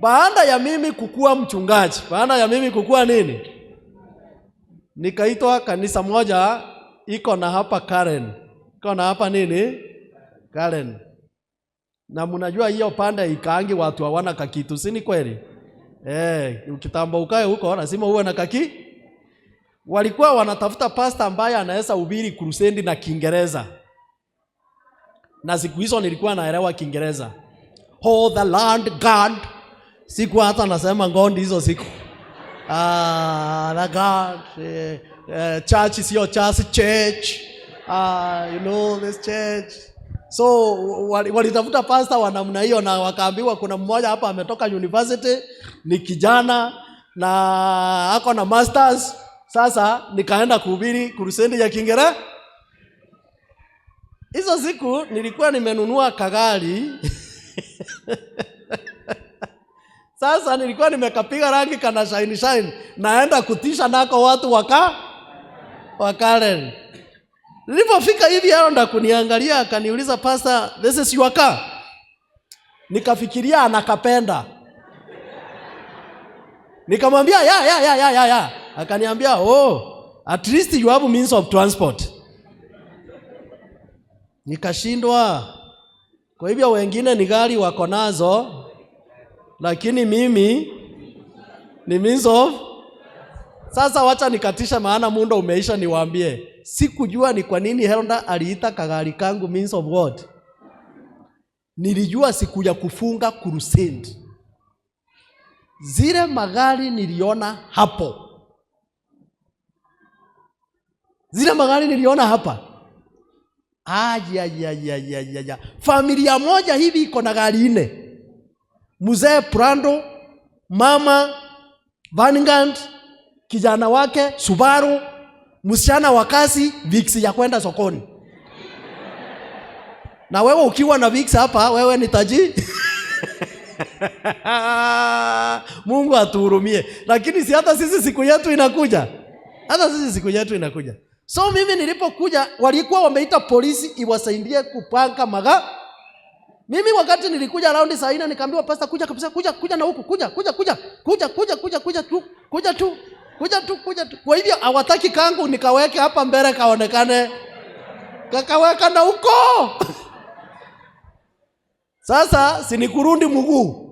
Baada ya mimi kukua mchungaji, baada ya mimi kukua nini, nikaitwa kanisa moja iko na hapa Karen, iko na hapa nini Karen. Na mnajua hiyo pande ikaangi watu hawana kakitu, si ni kweli? Ukitamba ukae huko lazima uwe na kaki. Walikuwa wanatafuta pastor ambaye anaweza hubiri crusade na Kiingereza, na siku hizo nilikuwa naelewa Kiingereza. Oh, the land God. Siku hata nasema ngondi hizo siku. Ah, the God. Church sio church, church. Ah, you know this church. So walitafuta pastor wa namna hiyo, na wakaambiwa kuna mmoja hapa ametoka university, ni kijana na ako na masters. Sasa nikaenda kuhubiri crusade ya Kiingereza. Hizo siku nilikuwa nimenunua kagari. Sasa nilikuwa nimekapiga rangi kana shine shine, naenda kutisha nako watu wa Karen. Nilipofika hivi hao ndo kuniangalia akaniuliza, "Pastor, this is your car?" Nikafikiria anakapenda. Nikamwambia, Yeah." Akaniambia, "Oh, at least you have means of transport." Nikashindwa. Kwa hivyo wengine ni gari wako nazo, lakini mimi ni means of. Sasa wacha nikatisha, maana muda umeisha. Niwaambie, sikujua ni kwa nini Helda aliita kagari kangu means of what. Nilijua siku ya kufunga crusade, zile magari niliona hapo, zile magari niliona hapa. Ayayayayaya, familia moja hivi iko na gari nne, mzee Prado, mama Vanguard, kijana wake Subaru, msichana wa kazi Vitz ya kwenda sokoni. Na wewe ukiwa na Vitz hapa, wewe ni taji. Mungu atuhurumie. Lakini si hata sisi siku yetu inakuja, hata sisi siku yetu inakuja. So mimi nilipokuja, walikuwa wameita polisi iwasaidie kupanga maga. Mimi wakati nilikuja around saa 4 nikaambiwa, "Pastor, kuja kabisa, kuja, kuja na huku, kuja, kuja, kuja, kuja, kuja, kuja, kuja tu, kuja tu, kuja tu, kuja tu." Kwa hivyo hawataki kangu nikaweke hapa mbele kaonekane, kakaweka na huko. Sasa si nikurundi mguu.